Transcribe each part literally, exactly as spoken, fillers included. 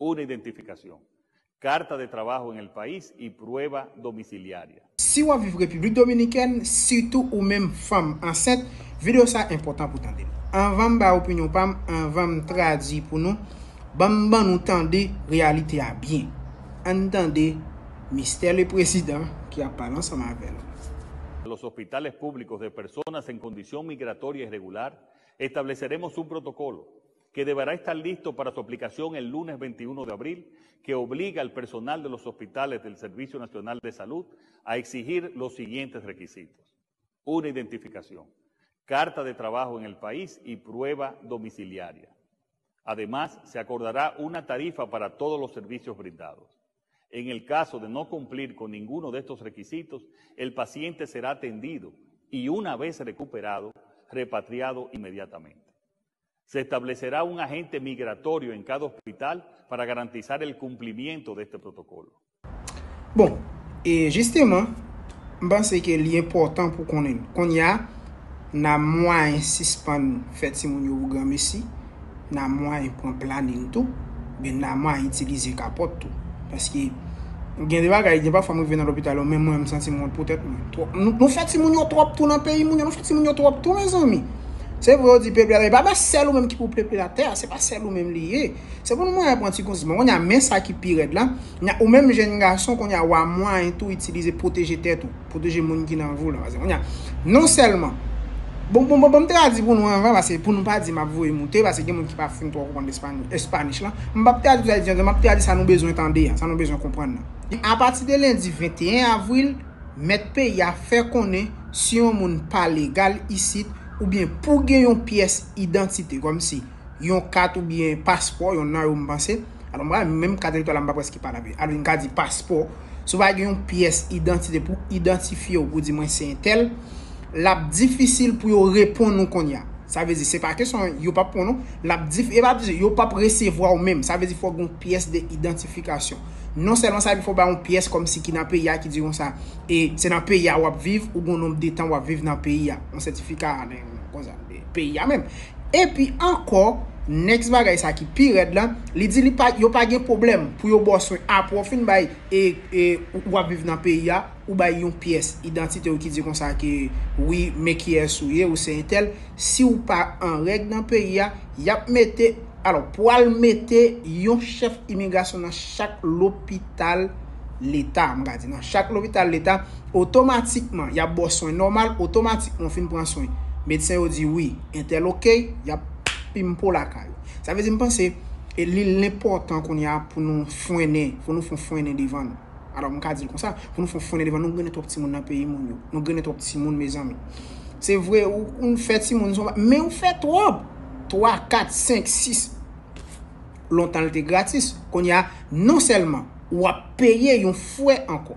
Una identificación, carta de trabajo en el país y prueba domiciliaria. Si w ap viv Repiblik Dominikèn, sitou ou menm fanm ansent, videyo sa enpòtan pou tande l. Anvan m bay opinyon pa m, anvan m tradui pou nou, ban m ban nou tande reyalite a byen. Ann tande Mistè Leprezidan ki ap pale ansanm avè l. Los hospitales públicos de personas en condición migratoria irregular, estableceremos un protocolo que deberá estar listo para su aplicación el lunes veintiuno de abril, que obliga al personal de los hospitales del Servicio Nacional de Salud a exigir los siguientes requisitos: una identificación, carta de trabajo en el país y prueba domiciliaria. Además, se acordará una tarifa para todos los servicios brindados. En el caso de no cumplir con ninguno de estos requisitos, el paciente será atendido y, una vez recuperado, repatriado inmediatamente. Se establecerá un agente migratorio en cada hospital para garantizar el cumplimiento de este protocolo. Bon, e jisteman, m panse ke li enpòtan pou konnen l. Kounye a, n a mwayen sispann fè timoun yo pou granmesi, n a mwayen pran planin tou, oubyen n a mwayen itilize kapòt tou. Paske gen de bagay, gen pafwa m rive nan lopital yo, men mwen, m santi m wont pou tèt mwen. Twòp, nou, nou fè timoun yo twòp tou nan peyi moun yo, nou fè timoun yo twòp tou, mezanmi. Se vre, yo di peple atè, e pa sèl ou menm ki pou peple atè, se pa sèl ou menm li ye. Se pou nou mwen pran ti konsi. Bon, kounye a, men sa ki pi rèd la, ou menm jèn gason, kounye a, w a mwayen tou itilize pwoteje tèt ou, pwoteje moun ki nan vi w la. Paske kounye a, non sèlman, bon, bon, bon, bon, m tradui pou nou anvan, paske pou nou pa di m ap voye moute, paske gen moun ki pa fin twò konprann Espanish la. M p ap tradui sa, m ap tradui sa nou bezwen tande a, sa nou bezwen konprann nan. Apati de lendi venteyen avril, mèt peyi a fè konnen si yon moun pa legal isit, oubyen pou gen yon pyès idantite, kòmsi yon kat oubyen paspò, yonn nan yo m panse. Alò, mwen, menm kat elektoral la, m pa prèske pa lavi. Alò, m ka di paspò. Si w pa gen yon pyès idantite pou idantifye w, pou di mwen se entèl, l ap difisil pou yo reponn ou kounye a. Sa vle di, se pa kesyon yo p ap pran non. L ap dif, e pa di, yo p ap resevwa w menm. Sa vle di, fò gen yon pyès de idantifikasyon. Non sèlman sa, fò bay yon pyès kòmsi ki nan peyi a ki di konsa, e se nan peyi a w ap viv, ou gen yon nonb de tan w ap viv nan peyi a. Yon sètifika, konsa, peyi a menm. Epi ankò, next bagay sa ki pi rèd la, li di li pa, yo pa gen pwoblèm pou yo ba w swen apre w fin bay, e, e, ou ap viv nan peyi a, ou bay yon pyès idantite w ki di konsa ke wi, men kiyès ou ye, ou se entèl. Si w pa an règ nan peyi a, y ap mete, alò, pral mete yon chèf imigrasyon nan chak lopital leta, m ka di nan chak lopital leta, otomatikman, y ap ba w swen nòmal, otomatikman w fin pran swen. Medsen yo di wi, entèl oke, y ap pimpo lakay ou. Sa vle di, m panse, e li enpòtan kounye a pou nou frennen, pou nou fè yon frennen devan nou. Alò, m ka di l konsa, pou nou fè yon frennen devan, nou grennen twòp timoun nan peyi moun yo. Nou grennen twòp timoun, mezanmi. Se vre, ou, ou fè timoun, men ou fè twòp. Twa, kat, senk, sis. Lontan l te gratis. Kounye a, non sèlman w ap peye yon frè ankò.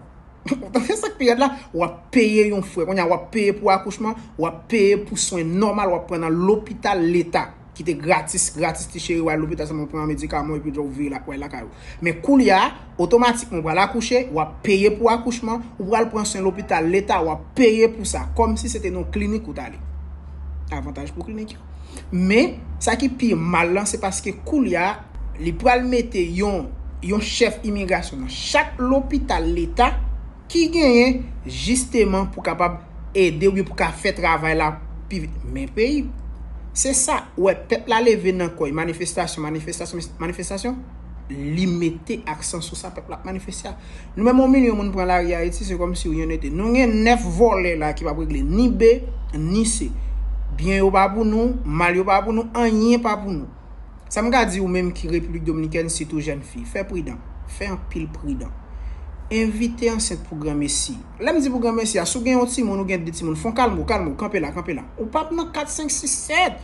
Ou tande sa k pi rèd la? W ap peye yon frè. Kounye a, w ap peye pou akouchman, w ap peye pou swen nòmal w ap pran nan lopital leta ki te gratis, gratis ti cheri, w al lopital sèlman w pran medikaman epi w vire la, w al lakay ou. Men koulye a, otomatikman w pral akouche, w ap peye pou akouchman, ou pral pran swen lopital leta, w ap peye pou sa, kòmsi se te nan klinik ou t ale. Avantaj pou klinik yo. Men, sa ki pi mal lan, se paske koulye a, li pral mete yon, yon chèf imigrasyon nan chak lopital leta ki genyen jisteman pou kapab ede oubyen pou ka fè travay la pi vit. Men peyi, se sa, ou wè pèp la leve nan kò y, manifestasyon, manifestasyon, manifestasyon, li mete aksan sou sa pèp la ap manifeste a. Nou menm yon milyon moun pran lari Ayiti, se kòmsi rien n'était. Nou gen nèf vòlè la ki p ap regle ni B, ni C. Byen yo pa pou nou, mal yo pa pou nou, anyen pa pou nou. Sa m ka di ou menm ki Repiblik Dominikèn, sitou jèn fi, fè pridan. Fè anpil pridan. Envite ansent pou granmesi. Lè m di pou granmesi a, si w gen yon timoun, ou gen de timoun, fè w kalme w, kalme w, kanpe la, kanpe la. Ou p ap nan kat, senk, sis, sèt.